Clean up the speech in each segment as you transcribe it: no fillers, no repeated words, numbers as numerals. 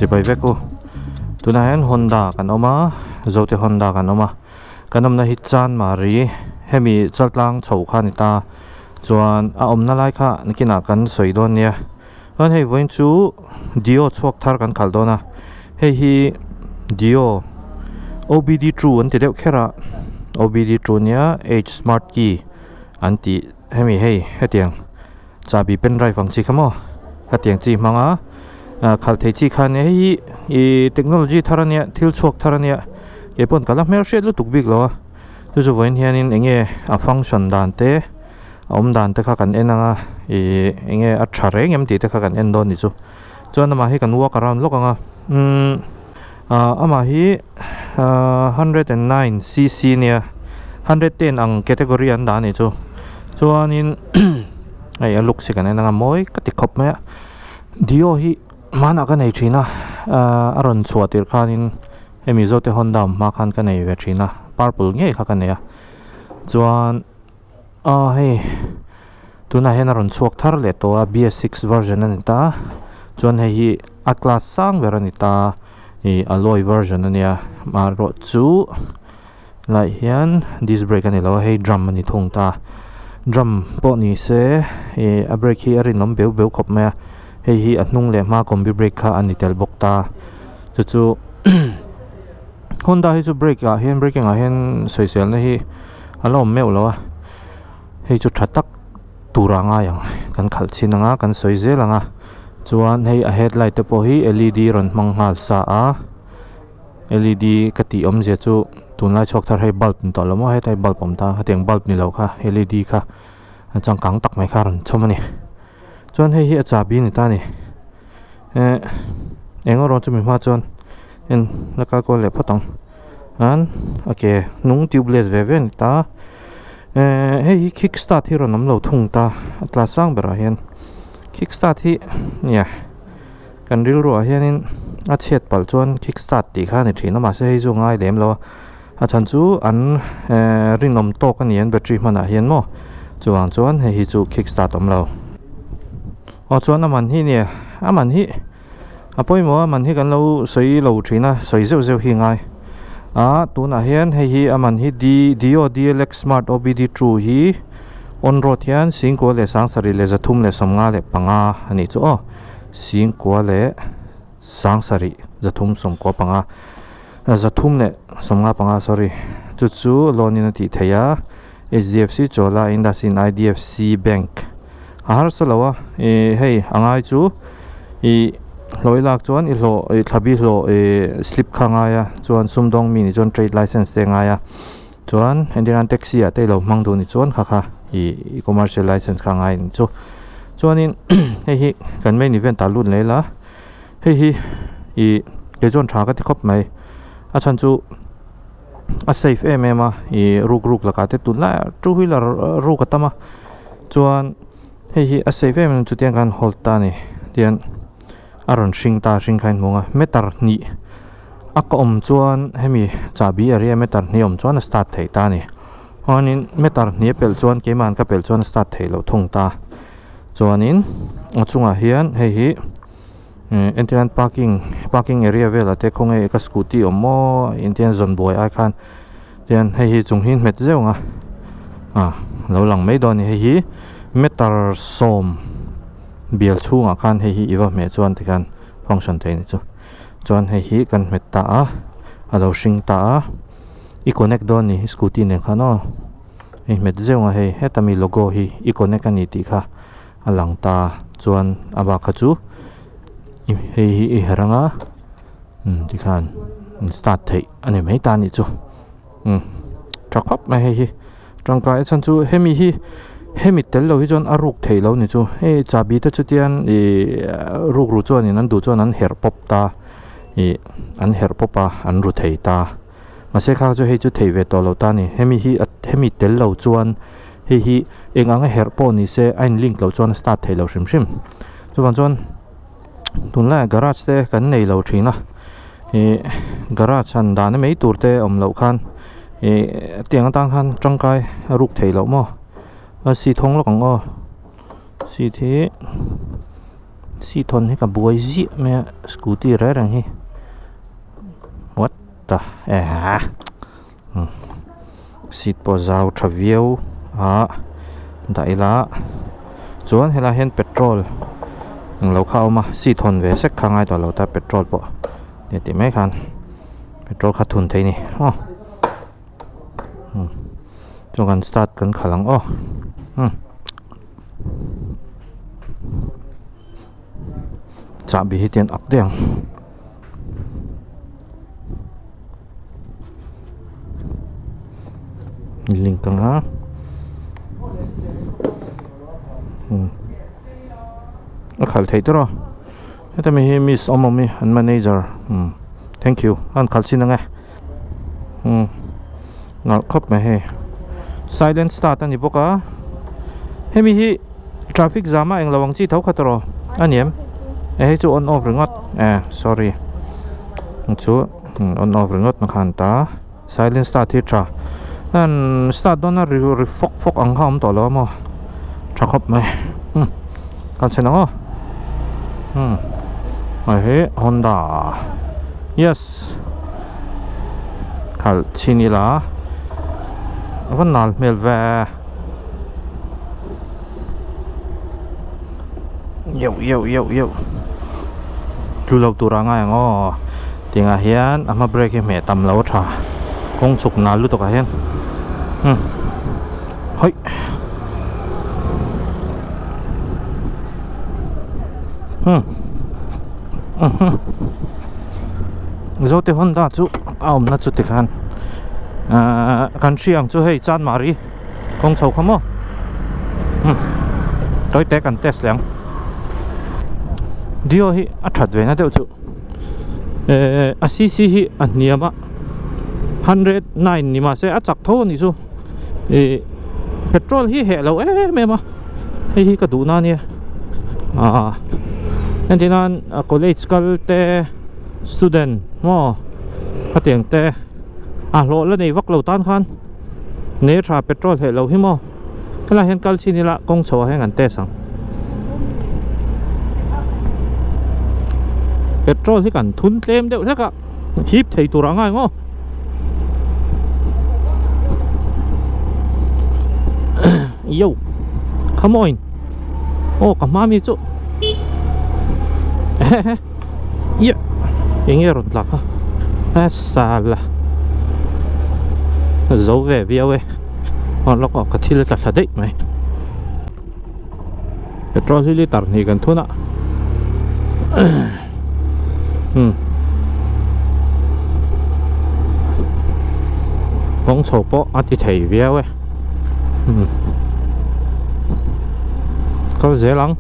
Chibai vek u. Tunah hian Honda kan awm a, Zote Honda kan awm a. Kan awmna hi Chanmari hemi chaltlang chho kha a ni ta. Chuan a awmna lai kha nakinah kan sawi dawn nia. Chuan hei vawiin chu Dio chhuak thar kan khalh dawn a, hei hi Dio OBD two an ti deuh kher a, OBD two nia H smart key an tih hemi hei hetiang chahbi pen drive ang chi kha maw hetiang chi hmang a khalh thei chi kha ania hei hi ih technology thar ania thil chhuak thar ania kei pawn ka la hmelhriat lutuk bik lo a chu chu vawiin hianin eng nge a function dan te a awm dan te kha kan en ang a ih eng nge a tha reng em tih te kha kan en dawn ni chu chuan amah hi kan walk around lawk ang a umm ah amah hi ah 109 cc nia 110 ang category an dah a nih chu chuanin hei a looks hi kan en ang a mawi ka ti khawp mai a dio hi hmanah ka nei thin a ah a rawn chhuah tirh khanin hemi zote honda awm hma khan ka nei ve thin a purple ngei kha ka nei a chuan. Aw hei tunah hian a rawn chhuak thar leh tawh a BS six version a ni ta chuan hei hi a class sang ber a ni ta ih alloy version a nia amaherawh chu lai hian disc brake a ni lo a hei drum a ni thung ta drum pawh ni se ih a brake hi a rinawm beuh beuh khawp mai a hei hi a hnung leh hma combi brake kha a ni tel bawk ta chu chu Honda hi chu brake ah hian braking ah hian sawiselna hi a la awm meuh lo a hei chu tha tak tur a ngai ang kan khalh chhin ang a kan sawi zel ang a chuan hei a headlight te pawh hi L E D rawn hmang nghal sa a L E D ka tih awmzia chu tunlai chhuak thar hei bulb ni tawh lo maw hetlai bulb awm ta hetiang bulb ni lo kha L E D kha a changkang tak mai kha a rawn chhawm a ni chuan hei hi a chahbi a ni ta a ni eh eng erawh chumi hma chuan en la kal kual leh phawt ang an a ke hnung tubeless ve ve a ni ta eh hei hi kick start hi rawn awm lo thung ta a tla sang berah hian kick start hi nia kan rilruah hianin a chhiat palh chuan kick start tih kha a ni thin a mahse hei chu a ngai lem lo a a chhan chu an eh rinawm tawk a ni an battery hmanah hian maw chuvang chuan hei hi chu kick start awm lo. Aw chuan a man hi nia a man hi a pawimawh a man hi kan lo sawi lo thin a sawi zeuh zeuh hi a ngai a tunah hian hei hi a man hi D Dio D L X smart O B D two hi on road hian singkua leh sangsarih leh 355 a nih chu aw singkua leh sangsarih 395 395 sorry chu chu loan in a tih theih a. H_D_F_C Chola IndusInd I_D_F_C bank a harsa lo a ih hei a ngai chu ih hlawh i lak chuan i hlawh ih thlabi hlawh ih slip kha a ngai a chuan sumdawng mi nih chuan trade license te a ngai a chuan entirnan taxi ah te i lo hmang duh nih chuan kha kha ih commercial license kha a ngai a nih chu chuanin hei hi kan main event ah lut leh ila hei hi ih kei chuan tha ka ti khawp mai a chhan chu. A safe em em a ih ruk ruk lakah te tunlaiah two wheeler ruk a tam a chuan hei hi a safe em em chutiang khan hold ta a ni tihian a rawn hring ta hring kha a inhmung a meter hnih a ka awm chuan hemi chahbi a ria meter hnih a awm chuan a start theih ta a ni chuanin meter hnih a pelh chuan keimahn ka pelh chuan a start theih loh thung ta chuanin a chungah hian hei hi. Entirnan parking parking area velah te khawnge ka scooty awm maw engtiang zawn buai ai khan tian hei hi chung hi hmet zeuh ang a ah lo lang mai dawn a ni hei hi meter sawm bial chhungah khan hei hi i va hmeh chuan tikhan function thei a ni chu chuan hei hi kan hmet ta a a lo hring ta a i connect dawn a ni scooty nen khan aw hei hmet zeuh ang a hei heta mi logo hi i connect a ni tih kha. A lang ta chuan a bak kha chu hei hi i herh anga umm tikhan start theih a ni mai ta a nih chu umm tha khawp mai hei hi tangkai a chhan chu hemi hi hemi tel lo hi chuan a ruk theih lo ni chu hei chahbi te chu tian ihh ruk ru chuanin an duh chuan an herh pawp ta ih an herh pawp a an ru thei ta mahse kha chu hei chu theih ve tawh lo ta a ni hemi hi hemi tel lo chuan. Hei hi eng anga herh pawh ni se a in link loh chuan a start theih loh hrim hrim. Chuvang chuan tunlaiah garage te kan nei lo thin a, ih garage han dahna mai tur te awm loh khan ih tiang atang khan tangkai a ruk theih loh maw a seat hawng lawk ang aw seat hi. Seat hawn hi ka buai ziah mai a scooty reng reng hi what the ehh seat pawh zau tha viau a dah ila chuan helaiah hian petrol englo kha a awm a seat hawn ve sek kha a ngai tawh lo ta petrol pawh hei tih mai khan petrol kha thun thei a ni aw chuan kan start kan khalh ang aw umm. Chahbi hi tian ak daih ang. Link ang a umm a khalh theih tawrh a heta mi hi miss awm awm hi an manager umm thank you a han khalh chin ang e umm nalh khawp mai hei silent start a ni bawk a hemi hi traffic jam a englo ang chi tho kha tawrh a ni em e hei chu on off ringawt e sorry chu on off ringawt na khan ta silent start hi tha an start dawn a ri ri fawk fawk ang kha a awm tawh lo a maw tha khawp mai umm kan chhen ang aw umm hei hi Honda yes. Khalh chhin ila a va nal hmel ve yeuh yeuh yeuh yeuh tlu lo tur a ngai ang aw tiangah hian a hma brake hi hmeh tam lo a tha kawng chhuk nal lutuk ah hian umm hawi. Hmm. Zote Honda chu a awmna chu tikhan ahh kan hria ang chu hei Chanmari kawng chho kha maw hmm tawi te kan test leh ang Dio hi a that ve na deuh chu ehh a cc hi a hniam a 109 ni mahse a chak tho a nih chu ih petrol hi heh lo em em a hei hi ka duh na ania ah entir nan college kal te student maw khatiang te a hlawh la nei vak lo tan khan nei tha petrol heh lo hi maw helai hian kal chin ila kawng chho ah hian kan test ang petrol hi kan thun tlem deuh hlek a hip thei tur a ngai maw yo come on aw ka hma mi chu ye eng nge rawn tlak a a sala zo ve viau e aw lawk aw ka thil a tla thla daih mai petrol hi litre hnih kan thun a umm kawng chho pawh a ti thei viau e umm kal zel ang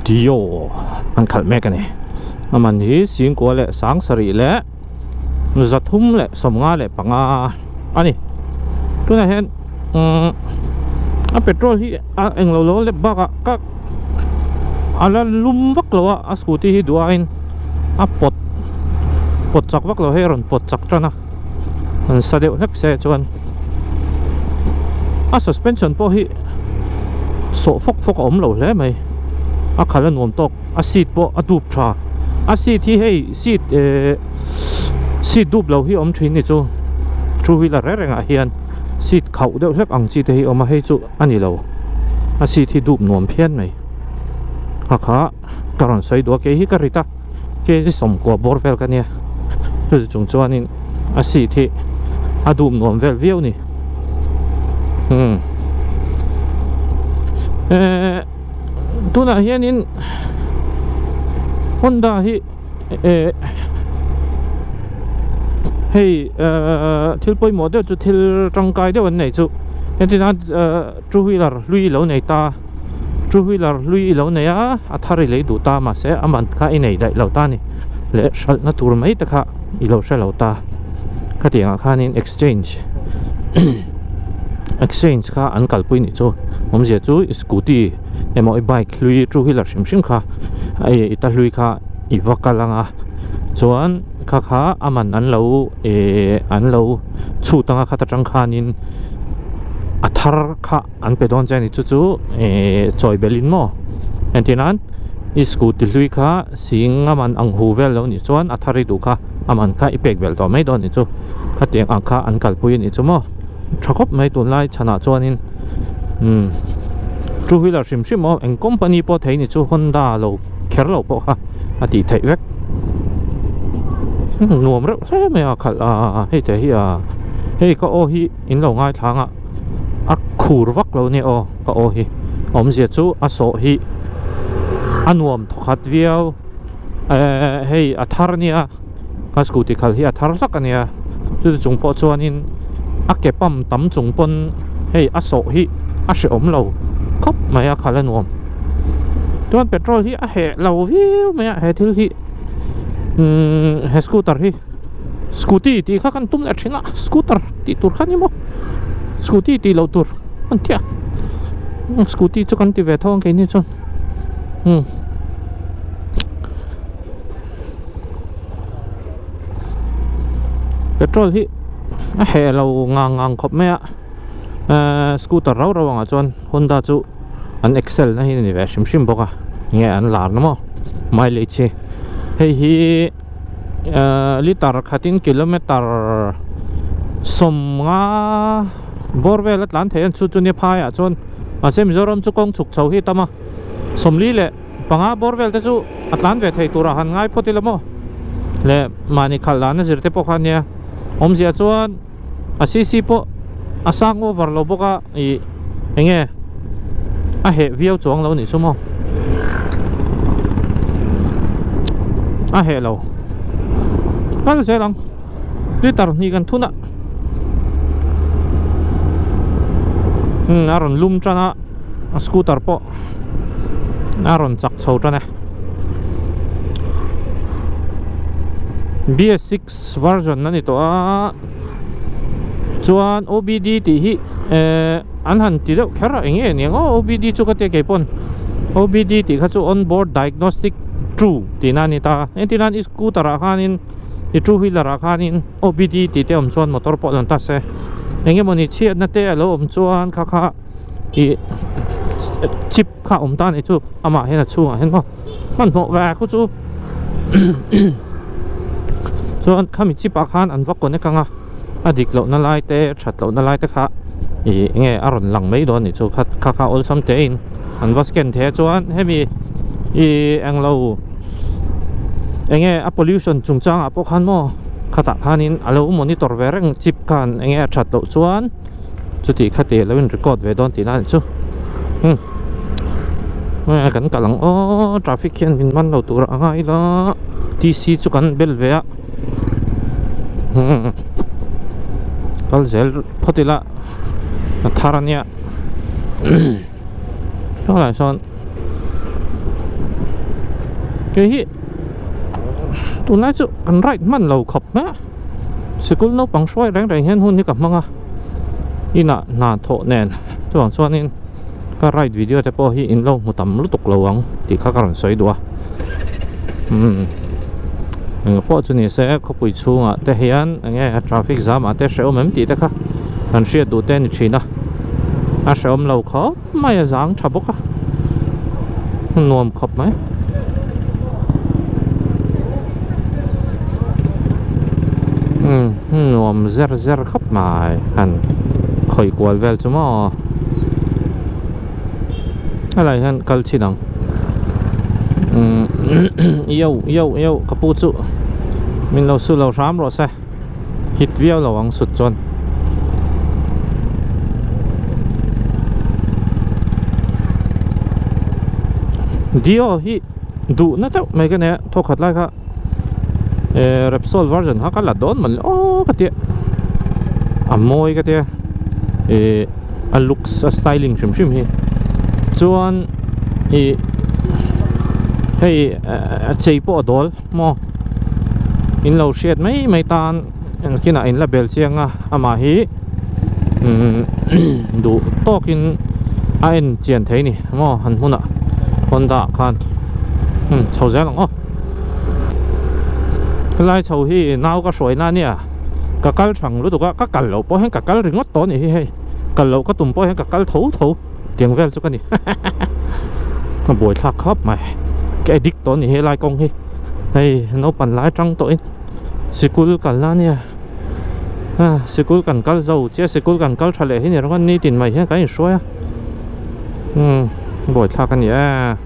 dio an khalh mek a ni a man hi singkua leh sang sarih leh zathum leh 55 a ni tunah hian umm a petrol hi a englo lo lep bakah ka a la lum vak lo a a scooty hi duh aiin a pawt pawt chak vak lo hei a rawn pawt chak tan a han sa deuh hlek se chuan a suspension pawh hi sawh fawk fawk a awm lo hle mai a khalh a nuam tawk a seat pawh a dup tha a seat hi hei seat ehh seat dup lo hi awm thin ni chu two wheeler reng rengah hian seat khauh deuh hlek ang chi te hi awm a hei chu a ni lo a seat hi dup nuam phian mai a kha ka rawn sawi duh a kei hi ka rit a kg sawmkua bawr vel ka nia chuti chung chuanin a seat hi a dup nuam vel viau ni umm ehh tunah hianin Honda hi eh hei eh thil pawimawh deuh chu thil tangkai deuh an nei chu entir nan eh two wheeler hlui ilo nei ta two wheeler hlui ilo nei a a thar i lei duh ta mahse a man kha i nei daih lo ta a ni leh hralhna tur mai te kha ilo hre lo ta khatiang ah khanin exchange exchange kha an kalpui nih chu awmzia chu i scooty emaw i bike hlui two wheeler hrim hrim kha i ta hlui kha i va kal ang a chuan kha kha a man an lo ehh an lo chhut ang a khata tang khanin. a thar kha an pe dawn che a ni chu chu ihh chawi belh in maw entir nan i scooty hlui kha sing a man ang hu vel lo nih chuan a thar i duh kha a man kha i pek belh tawh mai dawn a nih chu khatiang ang kha an kalpui a nih chu maw tha khawp mai tunlai chhanah chuanin umm two wheeler hrim hrim aw eng company pawh thei ni chu Honda lo kher loh pawh kha a tih theih vek nuam reuh hle mai a khalh a hei te hi a hei ka aw hi in lo ngaithlang a a khur vak lo nia aw ka aw hi awmzia chu a sawh hi a nuam thawkhat viau ehh hei a thar ania ka scooty khalh hi a thar hlak ania chuti chung pawh chuanin a ke pump tam chung pawn hei a sawh hi a hrehawm lo khawp mai a khalh a nuam chuan petrol hi a heh lo viau mai a he thil hi umm he scooter hi. Scooty tih kha kan tum leh thin a scooter tih tur kha ni maw scooty tih loh tur an ti a scooty chu kan ti ve tho ang keini chuan umm petrol hi a heh lo ngang ngang khawp mai a ehh scooter rau rau angah chuan Honda chu an excel na hi a ni ve hrim hrim bawk a enge an lar na maw mileage hi hei hi. Liter khatin kilometer sawmnga bawr vel a tlan thei a chu chu nia phaiah chuan mahse Mizoram chu kawng chhuk chho hi a tam a 45 leh bawr vel te chu a tlan ve thei turah han ngai phawt ila maw leh mahni khalh dan a zir te pawh kha ania awmzia chuan a cc pawh a sang over lo bawk a ih eng nge a heh viau chuang lo a nih chu maw a heh lo kal zel ang liter hnih kan thun a umm a rawn lum tan a a scooter pawh a rawn chak chho tan e bs version a ni tawh a chuan obd tih hi ehh an han ti deuh kher a eng nge ni ang aw obd chu ka tia kei pawn obd tih kha chu on board diagnostic two tihna a ni ta entir nan i scooter ah khanin i two wheeler ah khanin obd tih te awm chuan motor pawh rawn ta se eng emawni chhiatna te a lo awm chuan kha kha ih chip kha awm ta a ni chu amah hian a chhungah hian maw. Hmanhmawh ve khu chu chuan khami chip ah khan an va connect ang a a dik loh na lai te that loh na lai te kha ih enge a rawn lang mai dawn a nih chu kha kha kha awlsam te in an va scan thei a chuan hemi ih englo enge a pollution chungchang ah pawh khan maw khatah khanin a lo monitor ve reng chip khan enge a that loh chuan. Chuti khati lo in record ve dawn tihna a nih chu umm hei kan kal ang aw traffic hian min man lo tur a ngai ila T C chu kan bel ve a umm kal zel phawt ila a thar ania tunah sawn kei hi tunlai chu kan ride hman lo khawp mai a. Sikul naupang hruai reng reng hian hun hi ka hmang a inah hna thawh nen chuvang chuanin ka ride video te pawh hi in lo hmu tam lutuk lo ang tih kha ka rawn sawi duh a umm eng pawh chu ni se khawpui chhungah te hian eng nge traffic jam ah te hrehawm em tih te kha kan hriat duh te a ni thin a a hrehawm lo khawp mai a zang tha bawk a nuam khawp mai. Umm nuam zer zer khawp mai han khawih kual vel chu maw helai hian kal chhin ang umm yo yo yo ka pu chu min lo su lo hram rawh se. Hit viau lo ang sut chuan. Dio hi duh na deuh mai ka nia thawk khat lai kha eh Repsol version kha ka la dawn mawn le aw ka tia a mawi ka tia eh a looks a styling hrim hrim hi chuan ih hei a chei pawh a dawl. Maw in lo hriat mai mai tan engkinah in la bel chiang a amah hi umm duh tawkin a en chian thei ni maw han hmunah Honda ah khan umm chho zel ang aw helai chho hi nau ka hruai na ania ka kal thang lutuk a ka kal loh pawh hian ka kal ringawt tawh a nih hi hei. Kal loh ka tum pawh hian ka kal tho tho tiang vel chu ka ni. Ka buaithlak khawp mai. Ka addict tawh a ni helai kawng hi. Hei naupang lai atang tawhin sikul kalna a nia. Sikul kan kal zo chiah sikul kan kal tha leh hi ni rawng a nitin mai hian kan inhruai a. Umm buaithlak a ni e.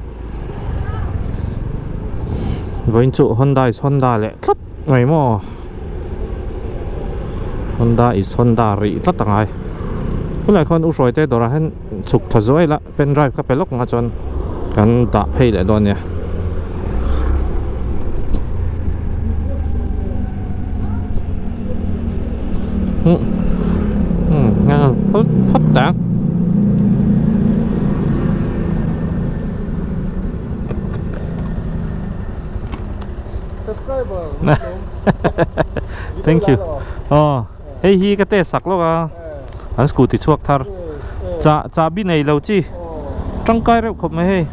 Vawiin chu Honda is Honda leh tlat mai maw. Honda is Honda rih tlat a ngai. Tunah khuan U Hruaite dawrah hian chhuk tha zuai la pen drive kha pe lawk anga chuan kan dah phei leh dawn nia. Hmm. Hmm, phawt phawt ta. Subscriber. Thank you. Oh, hei hi ka test sak lawk a. An scooty chhuak thar. Cha chabi nei lo chi. Tangkai reuh khawp mai hei.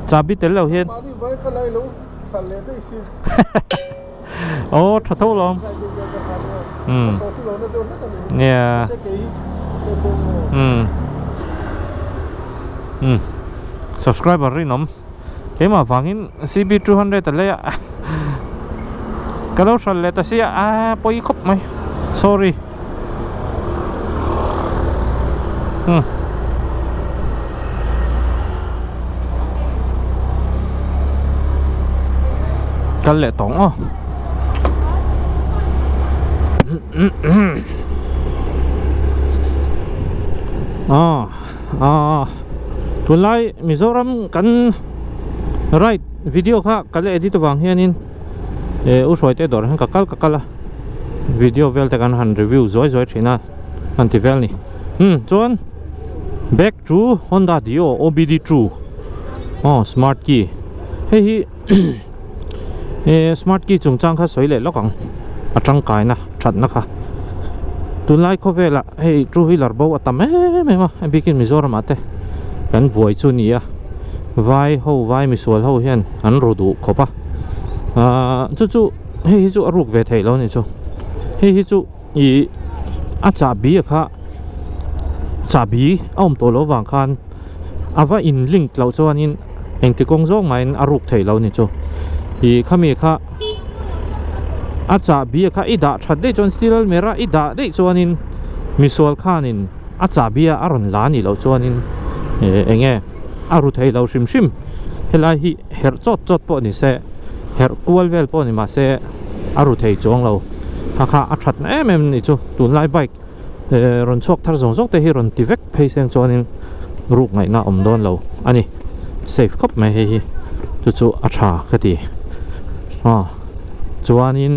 Chabi tel lo hian. Mahni vai ka lai lo khalh leh daih si. Oh, tha tho lawm. Hmm. Yeah. Hmm. Hmm. Subscriber rinawm. Keimah vangin CB 200 a lei a. Ka lo hral leh ta sia a pawi khawp mai. Sorry. Hmm. Kal leh tawng aw. Ah, ah. Tunlai Mizoram kan ride video kha ka la edit avang hianin eh u Hruaite dawrah hian ka kal ka kal a video vel te kan han review zuai zuai thin a han ti vel ni hmm chuan back to Honda Dio OBD two aw smart key hei hi eh smart key chungchang kha sawi leh lawk ang a tangkaina thatna kha tunlai khawvelah hei two wheeler bo a tam em em a a bikin Mizoram ah te kan buai chu ni a vai ho vai misual ho hian an ru duh khawp a ahh chu chu hei hi chu a ruk ve theih lo a ni chu hei hi chu ih a chahbi a kha chahbi a awm tawh loh avang khan a va in link loh chuanin engti kawng zawng mahin a ruk theih lo a ni chu ih khami kha a chahbi a kha i dah that daih chuan steel almirah i dah daih chuanin misual khanin a chahbi a a rawn la a nih loh chuanin eh eng nge a ru thei lo hrim hrim helai hi herh chawt chawt pawh ni se herh kual vel pawh ni mah se a ru thei chuang lo kha kha a that na em em a nih chu tunlai bike eh rawn chhuak thar zawng zawng te hi rawn ti vek phei seng chuanin ruk ngaihna a awm dawn lo a ni safe khawp mai hei hi chu chu a tha ka ti aw chuanin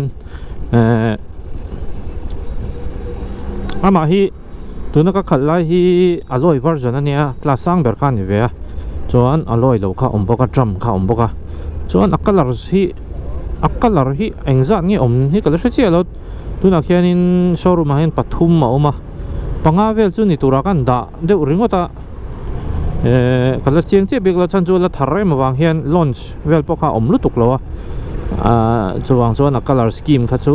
eh amah hi tuna ka khalh lai hi alloy version a nia class sang ber kha a ni ve a chuan alloy lo kha a awm bawk a drum kha a awm bawk a chuan a colour hi a colour hi engzat nge awm hi ka la hre chiah lo tunah khianin showroom ah hian pathum a awm a panga vel chu ni turah khan dah deuh ringawt a ehh ka la chiang chiah bik lo chhan chu la thar em avang hian launch vel pawh kha a awm lutuk lo a ahh chuvang chuan a colour scheme kha chu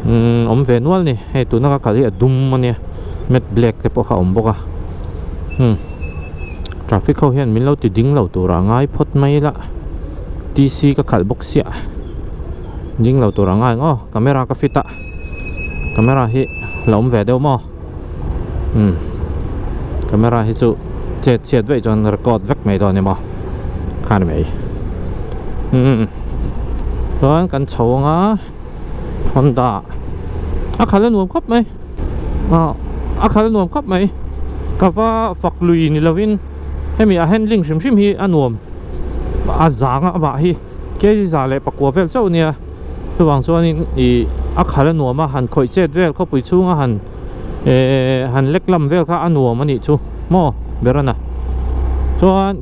umm awm ve nual a ni hei tuna ka kal hi a dum a nia matte black te pawh kha a awm bawk a hmm traffic ho hian min lo ti ding lo tur a ngai phawt mai la T C ka khalh bawk siah ding lo tur a ngai ang aw camera ka fit a camera hi la awm ve deuh maw umm camera hi chu chet chhiat veih chuan record vek mai dawn emaw kha ni mai umm chuan kan chho anga Honda a khalh a nuam khawp mai ah a khalh a nuam khawp mai ka va fak lui ni lovin hemi a handling hrim hrim hi a nuam a zang a amah hi kg za leh pakua vel chauh a nia chuvang chuanin ih a khalh a nuam a han khawih chet vel khawpui chhunga han ehh han lek lam vel kha a nuam a nih chu maw Berana chuan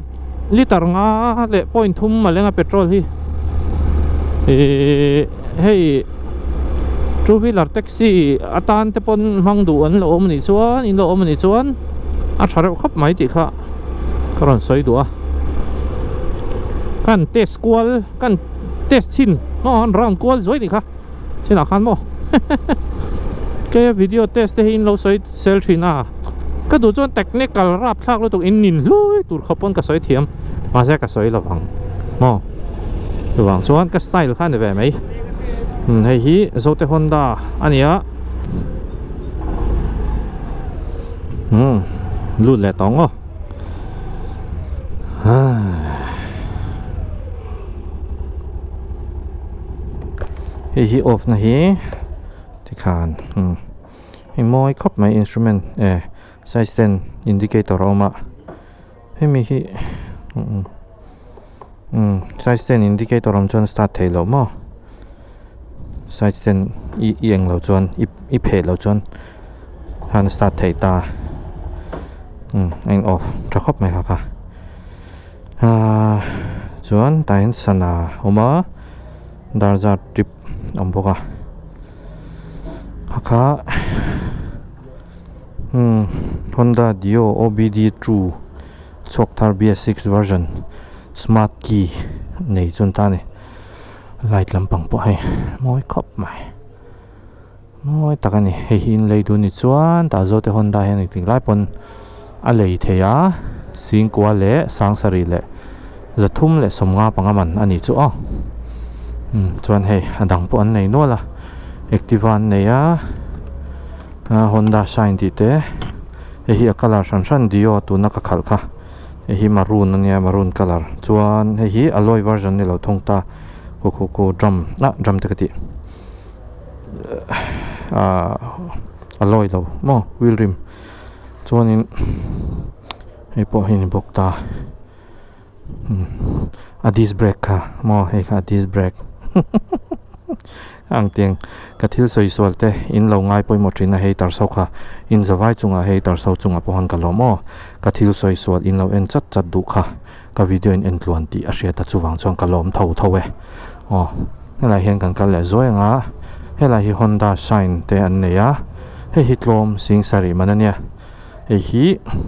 liter nga leh point thum a lenga petrol hi ihh hei two wheeler taxi atan te pawn hmang duh an lo awm a nih chuan in lo awm a nih chuan a tha reuh khawp mai tih kha ka rawn sawi duh a kan test kual kan test chhin maw an round kual zuai nih kha chinah khan maw. Keia video test te hi in lo sawi sel thin a, ka duh chuan technical rap thlak lutuk in nin hlui tur khawp pawn ka sawi thiam, mahse ka sawi lovang maw chuvang chuan ka style kha a ni ve mai. Umm hei hi Zote Honda a ni a, umm lut leh tawh ang aw. Hei hi off na hi tikhan umm hei mawi khawp mai instrument eh size ten indicator a awm a hemi hi umm umm size ten indicator awm chuan start theih loh maw size ten i i englo chuan i i pheh loh chuan han start theih ta umm a in off tha khawp mai kha kha. Ahh chuan tah hian sana a awm a dar zat trip a awm bawk a hakha umm Honda Dio O B D two chhuak thar B S six version smart key nei chu an ta a ni light lampang pawh hei mawi khawp mai mawi tak a ni hei hi in lei duh ni chuan tah zawte Honda hian engtik lai pawn a lei thei a Singkua leh Sangsarih leh Zathum leh sawmnga panga man a nih chu aw umm chuan hei a dang pawh an nei nual a Activa an nei a Honda Shine tih te hei hi a colour hran hran Dio tuna ka khalh kha hei hi maroon a nia maroon colour chuan hei hi alloy version ni lo thung ta khu khu khu drum ah drum te ka tih. Ahh a lawi lo maw wheel rim chuanin hei pawh hi a ni bawk ta umm a disc brake kha maw hei kha a disc brake ang tiang ka thil sawi sual te in lo ngai pawimawh thin a hei tar so kha in zavai chungah hei tar so chungah pawh han ka lawm aw ka thil sawi sual in lo en chat chat duh kha. Ka video in en tluan tih a hriat a chuvang chuan ka lawm tho tho e. Aw helai hian kan kal leh zuai ang a, helai hi Honda Shine te an nei a, hei hi tlawm sing sarih man a nia, hei hi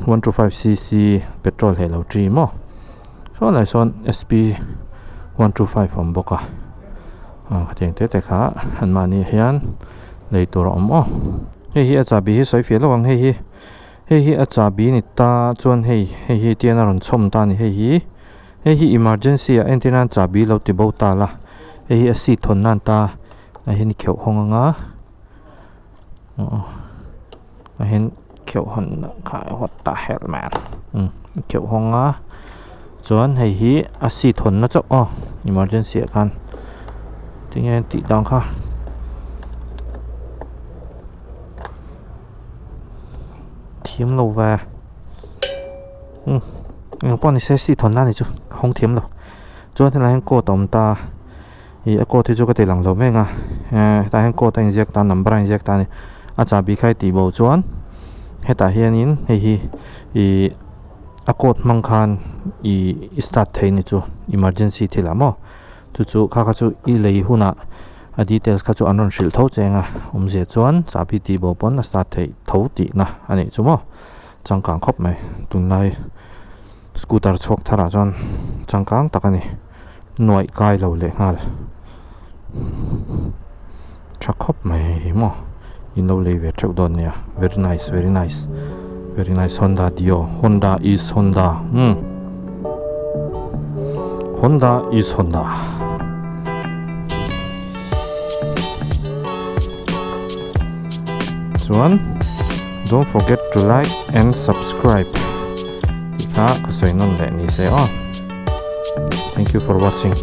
one two five cc petrol heh lo chi maw, saw lai sawn sp 125 a awm bawk a, aw khatiang te te kha anmahni hian lei tur a awm aw. Hei hi a chahbi hi sawi fiah lo ang hei hi. Hei hi a chahbi ni ta chuan hei hei hi tian a rawn chhawm ta a ni hei hi hei hi emergency ah entir nan chahbi lo ti bo ta la hei hi a seat thawn nan ta ah hian i kheuh hawng ang a ah hian kheuh hawn kha what the hell man umm kheuh hawng a chuan hei hi a seat hawn na chauh aw emergency ah khan tinge tih dan kha. Thiam lo ve umm eng pawh ni se seat hawn na ni chu ka hawng thiam lo chuan helai hian coat a awm ta ih a coat hi chu ka ti lang lo mek a eh hetah hian coat a inziak ta number a inziak ta a ni a chahbi kha i tih bo chuan hetah hianin hei hi ih a coat hmang khan ih i start thei ni chu emergency thil ah maw chu chu kha kha chu i lei hunah. A details kha chu an rawn hrilh tho cheng a, awmzia chuan chahbi tih bo pawn a start theih tho tihna a nih chu maw. Changkang khawp mai, tunlai scooter chhuak tharah chuan changkang tak a ni, nuaih kai lo leh nghal. Tha khawp mai hei hi maw, in lo lei ve theuh dawn nia, very nice very nice very nice Honda Dio, Honda is Honda umm Honda is Honda. Chuan don't forget to like and subscribe tih kha ka sawi nawn leh ni se aw. Thank you for watching.